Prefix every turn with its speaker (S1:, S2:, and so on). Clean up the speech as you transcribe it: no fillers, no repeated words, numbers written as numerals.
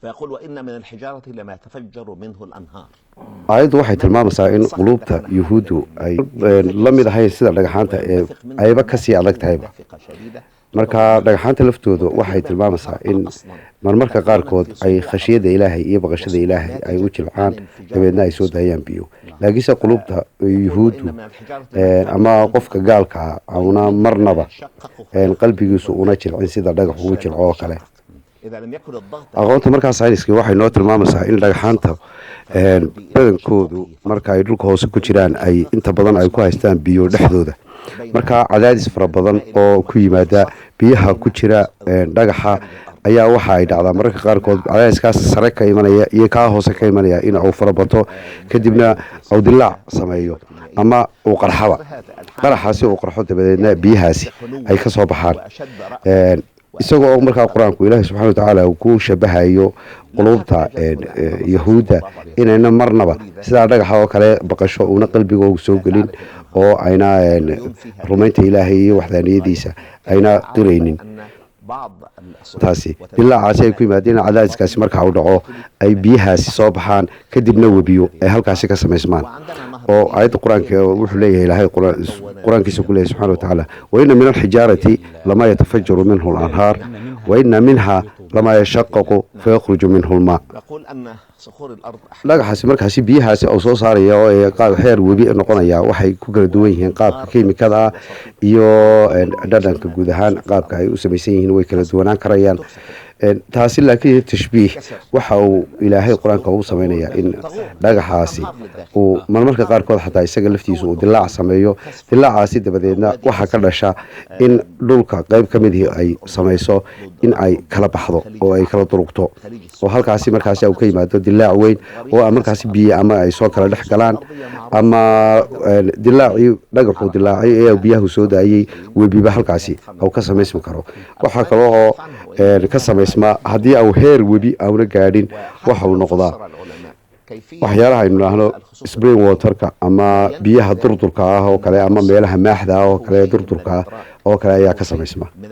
S1: فيقول وإن من الحجارة لما يتفجر منه الأنهار.
S2: Aayaddu waxay tilmaamaysaa in quluubta Yuhuuddu ay la mid ahayn sida dhagxaanta ee ayba kasii adag tahayba. Marka dhagxaanta laftooda waxay tilmaamaysaa in marmarka qaarkood ay khashiyada Ilaahay iyo baqashada Ilaahay ay u jilcaan, dabeedna ay soo daayaan biyo, laakiinse quluubta Yuhuuddu ama qofka gaalka ah una marnaba qalbigiisu una jilcin sida dhagax ugu jilco oo kale.
S1: إذا لم يكن الضغط
S2: Aqoonta markaa sayniska waxay noo tilmaamaysaa in dhagxaanta badankoodu marka ay dhulka hoose ku jiraan ay inta badan ay ku haystaan biyo dhexdooda. Marka cadaadis fara badan oo ku yimaada biyaha ku jira dhagaxa ayaa waxa ay dhacdaa mararka qaarkood cadaadiskaas sare ka imanaya iyo kaa hoose ka imanaya in uu farabato, kadibna uu dilaac sameeyo ama uu qarxaba. Qaraxaasi uu qarxo, dabadeedna biyahaasi ay ka soo baxaan.
S1: وأشد رأفة
S2: Isagoo oo markaa Qur-aanku Ilaahi subxana watacaala uu ku shabahayo quluubta Yahuudda inayna marnaba sidaa dhagaxa oo kale baqasho una qalbigooga soo gelin oo ayna rumaynta Ilaahay iyo waxdaaniyadiisa ayna qiraynin.
S1: أن بعض
S2: Taasi dilaacaasi ay ku yimaadeen, cadaadiskaasi markaa uu dhaco, ay biyahaasi soo baxaan, kadibna webiyo ay halkaasi ka samaysmaan. Oo aayadda Qur-aanka wuxuu leeyahay Ilaahay Qur-aankiisa ku leeyahay subxana watacaala: "وإن من الحجارة لما يتفجر منه الأنهار وإن منها لما يشقق فيخرج منه الماء."
S1: يقول أن صخور الأرض
S2: Dhagaxaasi markaasi biyahaasi uu soo saaraya oo ay qaab xeer webi noqonaya waxay ku kala duwan yihiin qaabka kiimikada ah iyo dhadhanka. Guud ahaan qaabka ay u samaysan yihiin way kala duwanaan karayaan. Taasi laakiin tashbiih waxa uu Ilaahay Qur-aanka ugu sameynaya in dhagaxaasi uu marmarka qaarkood xataa isaga laftiisa uu dilaac sameeyo. Dilaacaasi dabadeedna waxaa ka dhasha in dhulka qayb ka midihii ay samayso in ay kala baxdo oo ay kala durugto, oo halkaasi markaasi uu ka yimaado dilaac weyn oo markaasi biyo ama ay soo kala dhex galaan ama dilaacii dhagaxuu dilaacay ee biyahu soo daayey webiba halkaasi uu ka samaysmi karo. Waxaa kaloo oo ka samaysma haddii au heer webi auna gaadhin, waxa uu noqdaa waxyaalaha aynu idhaahno spring waterka ama biyaha durdurka ah oo kale ama meelaha maaxda ah oo kale, durdurka ah oo kale ayaa ka samaysma.
S1: من